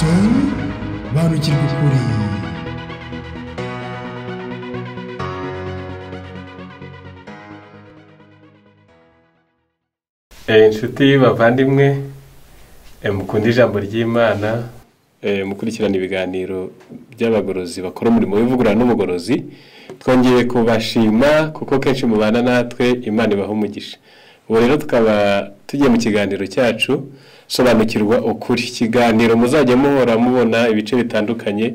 Sobanukirwa ukuri. Inshuti bavandimwe, mukunda ijambo ry'Imana, mukurikirana ibiganiro by'abagorozi bakora umurimo w'ivugurura n'ubugorozi, twongeye kubashima kuko kenshi mubana natwe, Imana ibaha umugisha. Ubu rero tukaba tugiye mu kiganiro cyacu Sobanukirwa Ukuri, ikiganiro muzajya muhora mubona ibice bitandukanye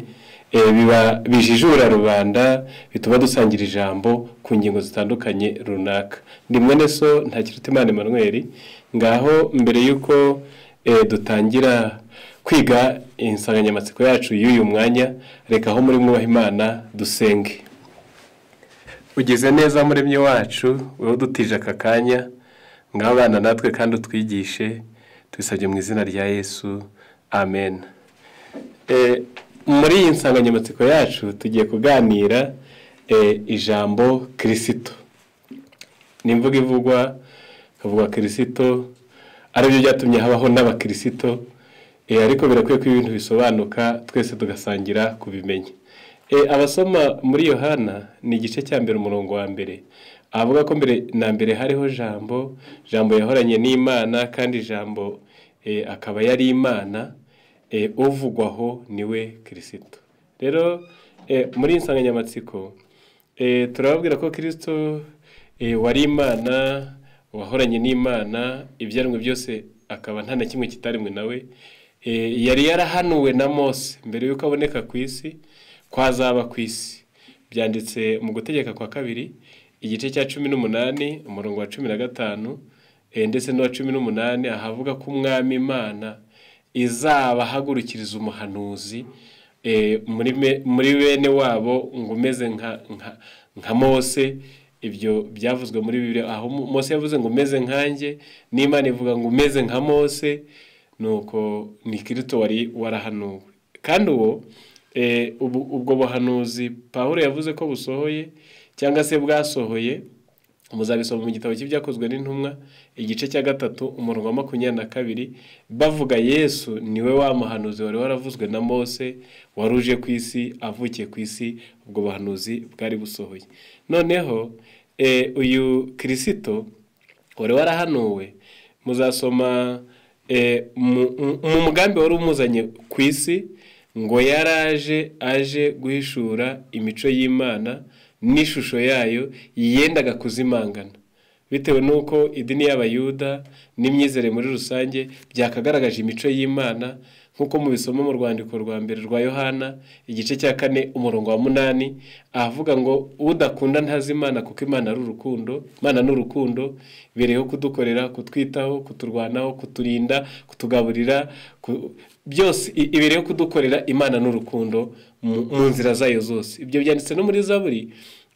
biba bijijura rubanda, bituma dusangira ijambo ku ngingo zitandukanye runaka. Ndi mwene so Ntakirutimana Emmanuel. Ngaho mbere yuko dutangira kwiga insanganyamatsiko yacu y'uyu mwanya, reka aho muri mwubaha Imana dusenge. Ugeze neza muremyi wacu, wowe udutije aka kanya, ngaho abana natwe kandi utwigishe, tubisabye mu izina rya Yesu, amen. Muri iyi nsanganyamatsiko yacu tugiye kuganira ijambo Kirisito. Ni imvugo ivugwa, ikavuga Kirisito, aribyo byatumye habaho n'abakirisito, ariko birakwiye ko ibintu bisobanuka twese tugasangira kubimenya. Abasoma muri Yohana ni igice cya mbere umurongo wa mbere, avuga ko mbere na mbere hariho Jambo, Jambo yahoranye n'Imana, kandi Jambo akaba yari Imana, uvugwaho niwe Kirisito. Rero muri insanganyamatsiko turababwira ko Kirisito wari Imana, wahoranye n'Imana, ibyaremwe byose akaba nta na kimwe kitarimwe nawe, yari yarahanuwe na Mose mbere yuko aboneka ku isi, kwazaba ku isi. Byanditse mu Gutegeka kwa Kabiri igice cya 18 umurongo wa 15 ndetse n'uwa 18, ahavuga ko Umwami Imana izabahagurukiriza umuhanuzi muri bene wabo ngo umeze nka Mose. Ibyo byavuzwe muri Bibiliya, aho Mose yavuze ngo umeze nkanjye, n'Imana ivuga ngo umeze nka Mose. Nuko ni Kristo wari warahanuwe. Kandi uwo ubwo buhanuzi Pawulo yavuze ko busohoye cyangwa se bwasohoye, muzabisoma mu gitabo cy'Ibyakozwe n'Intumwa igice cya 3 umurongo wa 22, bavuga Yesu niwe wa muhanuzi wari waravuzwe na Mose, waruje ku isi, avukiye ku isi, ubwo buhanuzi bwari busohoye. Noneho uyu Kirisito wari warahanuwe, muzasoma mu mugambi wari umuzanye ku isi, ngo yaraje aje guhishura imico y'Imana n'ishusho yayo yendaga kuzimangana, bitewe nuko idini y'Abayuda n'imyizere muri rusange byakagaragaje imico y'Imana, nkuko mubisoma mu rwandiko rwa mbere rwa Yohana igice cya 4 umurongo wa 8, avuga ngo udakunda ntazi Imana, kuko Imana ari urukundo. Imana ni urukundo, ibereyeho kudukorera, kutwitaho, kuturwanaho, kuturinda, kutugaburira, byose ibereyeho kudukorera. Imana ni urukundo mu nzira zayo zose. Ibyo byanditse no muri Zaburi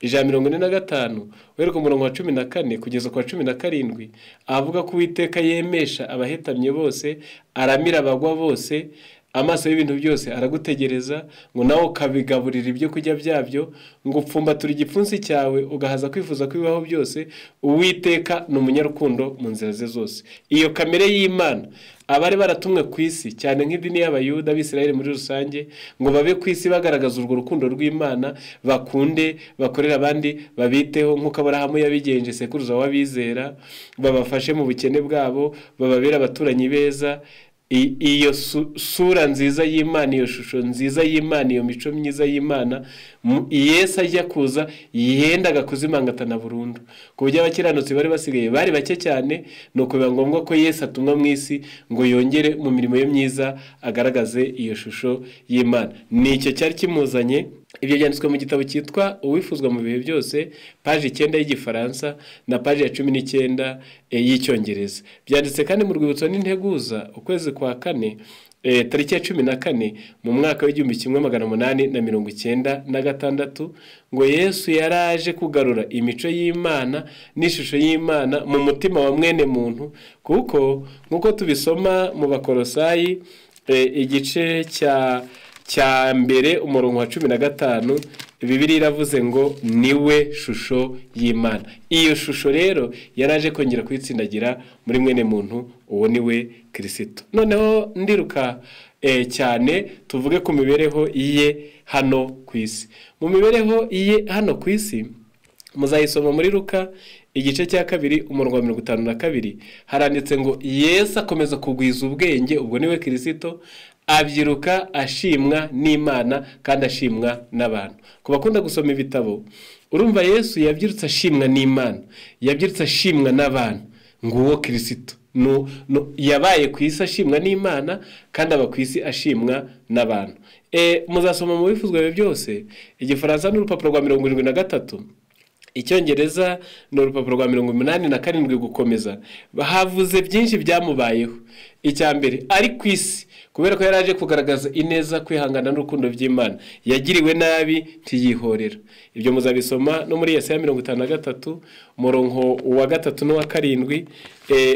145 uhereye ku murongo wa 14 kugeza ku wa 17, avuga ko Uwiteka yemesha abahetamye bose, aramira abagwa bose, amaso y'ibintu byose aragutegereza, ngo nawe ukabigaburira ibyo kurya byabyo, ngo upfumbatura igipfunsi cyawe ugahaza kwifuza kwibaho byose. Uwiteka ni umunyarukundo mu nzira ze zose. Iyo kamere y'Imana abari baratumwe ku isi, cyane nk'idini y'Abayuda ab'Isirayeli muri rusange, ngo babe ku isi bagaragaza urwo rukundo rw'Imana, bakunde, bakorera abandi, babiteho nk'uko Aburahamu yabigenje sekuruza w'abizera, babafashe mu bukene bwabo, bababere abaturanyi beza. Iyo sura nziza y'Imana, iyo shusho nziza y'Imana, iyo mico myiza y'Imana, Yesu ajya kuza yendaga kuzimangatana burundu, ku buryo abakiranutsi bari basigaye bari bake cyane. Nuko biba ngombwa ko Yesu atumwa mu isi ngo yongere mu mirimo ye myiza agaragaze iyo shusho y'Imana. Nicyo cyari kimuzanye. Ibyo byanditswe mu gitabo cyitwa Uwifuzwa mu bihe byose, paji 9 y'Igifaransa na paji ya 19 y'Icyongereza. Byanditse kandi mu Rwibutso n'Integuza, ukwezi kwa 4 tariki ya 14 mu mwaka w'1896, ngo Yesu yaraje kugarura imico y'Imana n'ishusho y'Imana mu mutima wa mwene muntu, kuko nkuko tubisoma mu Bakolosayi igice cya mbere umurongo wa 15, Bibiliya iravuze ngo niwe shusho y'Imana. Iyo shusho rero yaraje kongera kuyitsindagira muri mwene muntu Uwo ni we Kirisito. Noneho ndiruka cyane tuvuge ku mibereho ye hano ku isi. Mu mibereho ye hano ku isi muzayisoma muri Luka igice cya 2 umurongo wa 52, haranditse ngo Yesu akomeza kugwiza ubwenge, ubwo niwe Kirisito, abyiruka ashimwa n'Imana kandi ashimwa n'abantu. Ku bakunda gusoma ibitabo, urumva Yesu yabyirutse ashimwa n'Imana, yabyirutse ashimwa n'abantu. Nguwo Kirisito. Yabaye ku isi ashimwa n'Imana kandi aba ku isi ashimwa n'abantu. Muzasoma mu bifuzwa byose, Igifaransa n'urupapuro rwa 73, Icyongereza ni urupapuro rwa 87 gukomeza. Havuze byinshi byamubayeho. Icya mbere, ari ku isi kubera ko yaraje kugaragaza ineza, kwihangana n'urukundo by'Imana, yagiriwe nabi ntiyihorera. Ibyo muzabisoma no muri Yesaya 53 umurongo wa 3 n'uwa 7,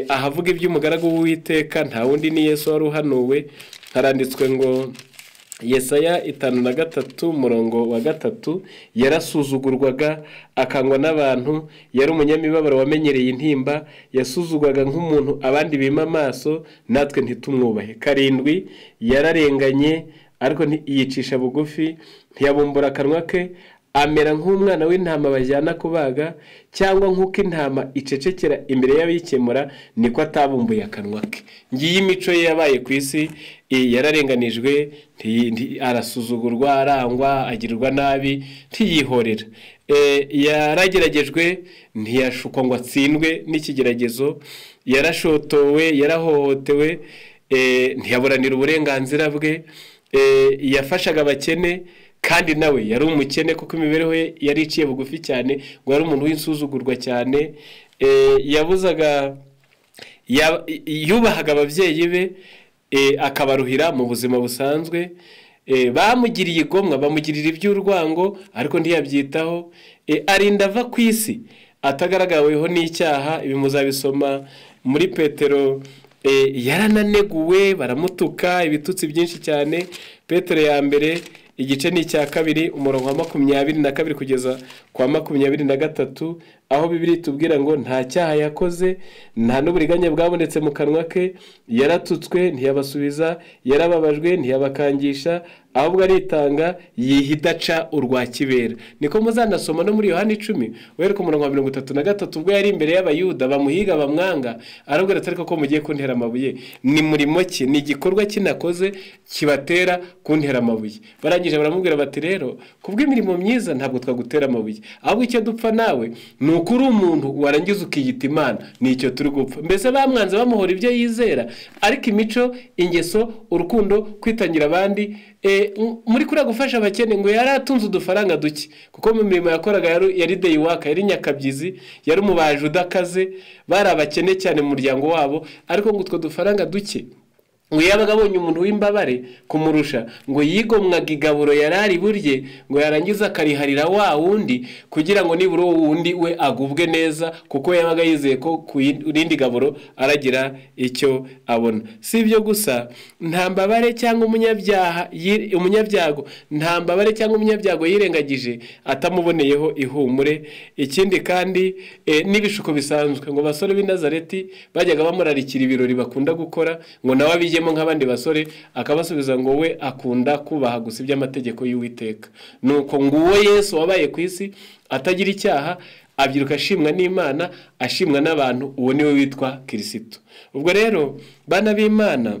ahavuga iby'umugaragu w'Uwiteka nta wundi ni Yesu wari uhanuwe. Haranditswe ngo Yesaya 53 umurongo wa 3, yarasuzugurwaga akangwa n'abantu, yari umunyamibabaro wamenyereye intimba, yasuzugwaga nk'umuntu abandi bima amaso, natwe ntitumwubahe. 7, yararenganye ariko ntiyicisha bugufi, ntiyabumbura akanwa ke, amera nk'umwana w'intama bajyana kubaga, cyangwa nk'uko intama icecekera imbere y'abikemura, niko atabumbuye akanwa ke. Ngiyi imico ye yabaye ku isi, yararenganijwe, arasuzugurwa, arangwa, agirirwa nabi, ntiyihorera. Yarageragejwe, ntiyashukwa ngo atsindwe n'ikigeragezo, yarashotowe, yarahohotewe, ntiyaburanira uburenganzira bwe, yafashaga abakene kandi nawe yari umukene kuko imibereho ye yari iciye bugufi cyane, ngo yari umuntu w'insuzugurwa cyane. Yabuzaga, yubahaga ababyeyi be, akabaruhira mu buzima busanzwe. Bamugiriye igomwa, bamugirira iby'urwango, ariko ntiyabyitaho. Arinda ava ku isi atagaragaweho n'icyaha. Ibi muzabisoma muri Petero. Yarananeguwe, baramutuka ibitutsi byinshi cyane. Petero ya mbere igice ni icya 2 umurongo wa 22 kugeza kwa 23, aho Bibiliya itubwira ngo nta cyaha yakoze, nta n'uburiganya bwabonetse mu kanwa ke, yaratutswe ntiyabasubiza, yarababajwe ntiyabakangisha, ahubwo aritanga yiha idaca urwa kibera. Niko muzanasoma no muri Yohana 10 uhereye ku murongo wa 33, ubwo yari imbere y'Abayuda bamuhiga bamwanga, arabwira ati ariko ko mugiye kuntera amabuye, ni murimo ki, ni igikorwa kinakoze kibatera kuntera amabuye? Barangije baramubwira bati rero kubw'imirimo myiza ntabwo twagutera amabuye, ahubwo icyo dupfa nawe ni uko uri umuntu warangiza ukiyita Imana, nicyo turi gupfa. Mbese bamwanze bamuhora ibyo yizera, ariko imico, ingeso, urukundo, kwitangira abandi, muri kuriya gufasha abakene, ngo yari atunze udufaranga duke, kuko mu mirimo yakoraga yari deyiwaka, yari nyakabyizi, yari umubaji udakaze, bari abakene cyane mu muryango wabo, ariko ngo utwo dufaranga duke ngo yabaga abonye umuntu w'imbabare kumurusha, ngo yigomwaga igaburo yarari burye, ngo yarangiza akariharira wa wundi kugira ngo nibura uwo wundi we agubwe neza, kuko yabaga yizeye ko ku rindi gaburo aragira icyo abona. Si ibyo gusa, nta mbabare cyangwa umunyabyaha, umunyabyago, nta mbabare cyangwa umunyabyago yirengagije atamuboneyeho ihumure. Ikindi kandi n'ibishuko bisanzwe, ngo basore b'i Nazareti bajyaga bamurarikira ibirori bakunda gukora, ngo nawe abijye nk'abandi basore, akabasubiza ngo we akunda kubaha gusa iby'amategeko y'Uwiteka. Nuko nguwo Yesu wabaye ku isi atagira icyaha, abyiruka ashimwa n'Imana, ashimwa n'abantu, uwo niwe witwa Kirisito. Ubwo rero bana b'Imana,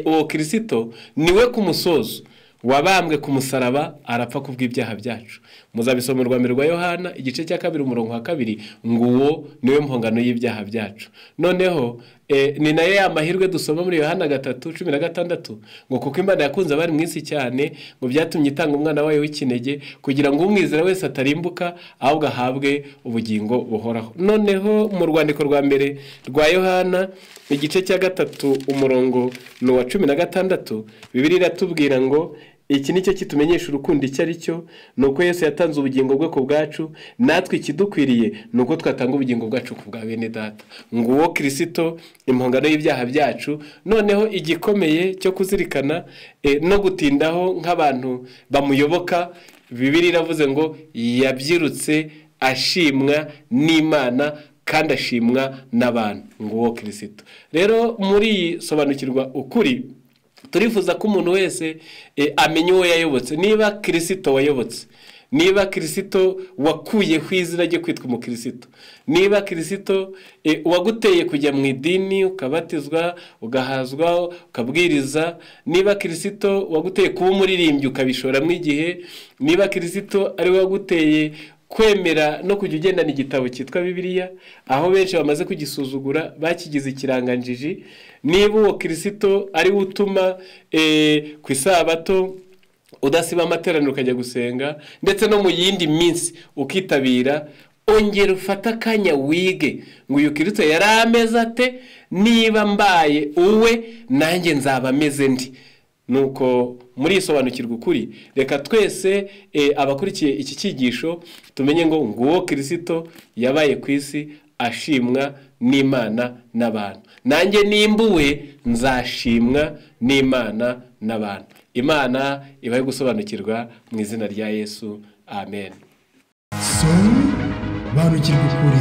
uwo Kirisito niwe ku musozo wabambwe ku musaraba, arapfa kubw'ibyaha byacu. Muzabisoma rwa mbere rwa Yohana igice cya 2 umurongo wa 2, nguwo niwe mpongano y'ibyaha byacu. Noneho ni nayo ya mahirwe dusoma muri Yohana 3:16, ngo kuko Imana yakunze abari mu isi cyane, ngo byatumye itanga umwana wayo w'ikinege, kugira ngo umwizera wese atarimbuka, ahubwo ahabwe ubugingo buhoraho. Noneho mu rwandiko rwa mbere rwa Yohana igice cya 3 umurongo ni uwa 16, Bibiliya iratubwira ngo iki nicyo kitumenyesha urukundo icyo ari cyo, nuko Yesu yatanze ubugingo bwe ku bwacu, natwe ikidukwiriye nuko twatanga ubugingo bwacu ku bwa bene data. Nguwo Kirisito impongano y'ibyaha byacu. Noneho igikomeye cyo kuzirikana no gutindaho nk'abantu bamuyoboka, Bibiliya iravuze ngo yabyirutse ashimwa n'Imana kandi ashimwa n'abantu. Nguwo Kirisito. Rero muri iyi sobanukirwa ukuri turifuza ko umuntu wese amenya uwo yayobotse. Niba Kirisito wayobotse, niba Kirisito wakuyeho izina ryo kwitwa umukirisito, niba Kirisito waguteye kujya mu idini ukabatizwa, ugahazwa, ukabwiriza, niba Kirisito waguteye kuba umuririmbyi ukabishoramo igihe, niba Kirisito ari we waguteye kwemera no kujya ugendana igitabo cyitwa Bibiliya, aho benshi bamaze kugisuzugura bakigize ikiranganjiji, niba uwo Kirisito ari we utuma ku isabato udasiba amateraniro ukajya gusenga, ndetse no mu yindi minsi ukitabira, ongera ufate akanya wige ngo uyu Kirisito yari ameze ate, niba mbaye uwe nanjye nzaba ameze ndi. Nuko muri isobanukirwa ukuri, reka twese abakurikiye iki cyigisho tumenye ngo nguwo Kirisito yabaye ku isi ashimwa n'Imana n'abantu, nanjye nimbuwe nzashimwa n'Imana n'abantu. Imana ibahe gusobanukirwa mu izina rya Yesu, amen. Sobanukirwa ukuri.